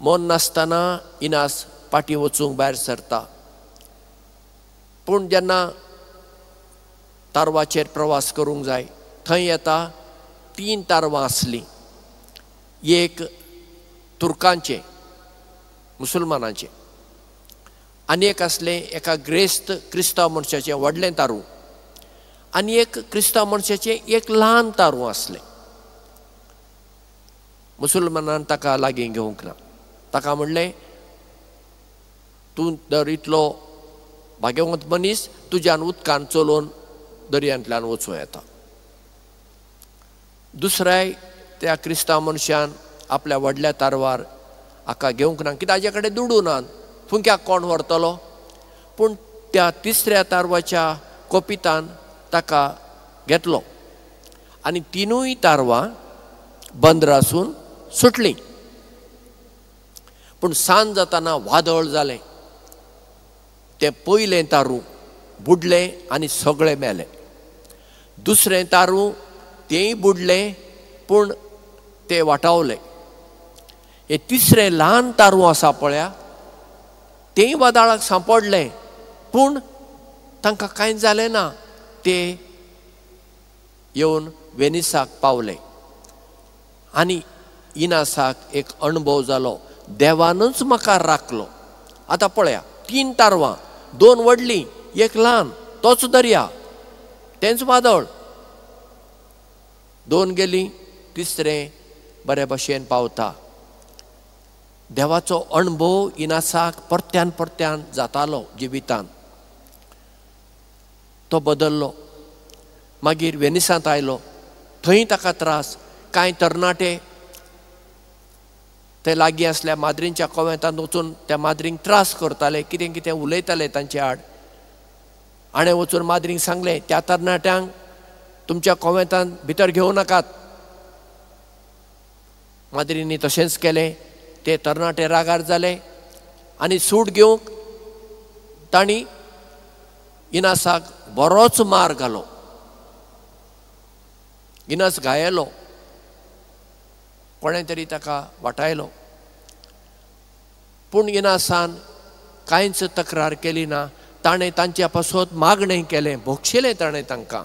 मन नासतना इनास पाटी वचूंक भायर सरता. पूण जेन्ना तारवाचेर प्रवास करूंक जाय थंय येता 3 तारवां आसलीं. एक तुर्कांचें, मुसलमानांचें, आनी एक आसलें एका ग्रेस्त क्रिस्तांव मनशाचें व्हडलें तारूं, आनी एक क्रिस्तांव मनशाचें एक ल्हान तारूं आसलें. मुसलमानान ताका लागीं घेवंक ना. ताका म्हणलें, तूं दर इतलो भाग्यवंत मनीस, तुज्यान उदकान चलोवन दर्यांतल्यान वचूं येता. दुसऱ्याय त्या क्रिस्तांव मनशान आपल्या व्हडल्या तारवार हाका घेवंक ना, कित्याक ताजे कडेन दुडू ना, फुंक्याक कोण व्हरतलो. पूण त्या तिसऱ्या तारवाच्या कोपितान ताका घेतलो आनी 3 तारवां बंदरासून सुटलीं. पूण सांज जाताना वादळ जालें. तें पयलें तारूं बुडलें आनी सगळें मेलें. दुसरें तारूं तेंय बुडलें, पूण तें वाटावलें. हें तिसरें ल्हान तारूं आसा पळया, तेंय वादळाक सांपडलें, पूण तांकां कांय जालें ना. ते येवन वेनिसाक पावले आनी इनासाक एक अणभव जालो, देवानूच म्हाका राखलो. आतां पळया, 3 तारवां, 2 व्हडलीं, एक ल्हान, तोच दर्या, तेंच वादळ. 2 गेलीं, तिसरें बरे भशेन पावता. देवाचो अणभव इनासाक परत्यान परत्यान जातालो जिवितान. तो बदल्लो. मागीर वेनिसांत आयलो, थंय ताका त्रास. कांय तरणाटे ते लागीं आसल्या माद्रींच्या कोवेंतांत वचून त्या माद्रींक त्रास करताले, कितें कितें उलयताले तांचे आड. हाणें वचून माद्रींक सांगलें, त्या तरणाट्यांक तुमच्या कोवेंतांत भितर घेवं नाकात. माद्रींनी तशेंच केलें. ते तरणाटे रागार जाले आनी सूट घेवंक तांणी इनासाक बरोच मार घालो. इनास घायलो, कोणें तरी ताका वाटायलो. पूण इनासान कांयच तक्रार केली ना. ताणें तांच्या पासत मागणें केलें, भोगशिलें ताणें तांकां.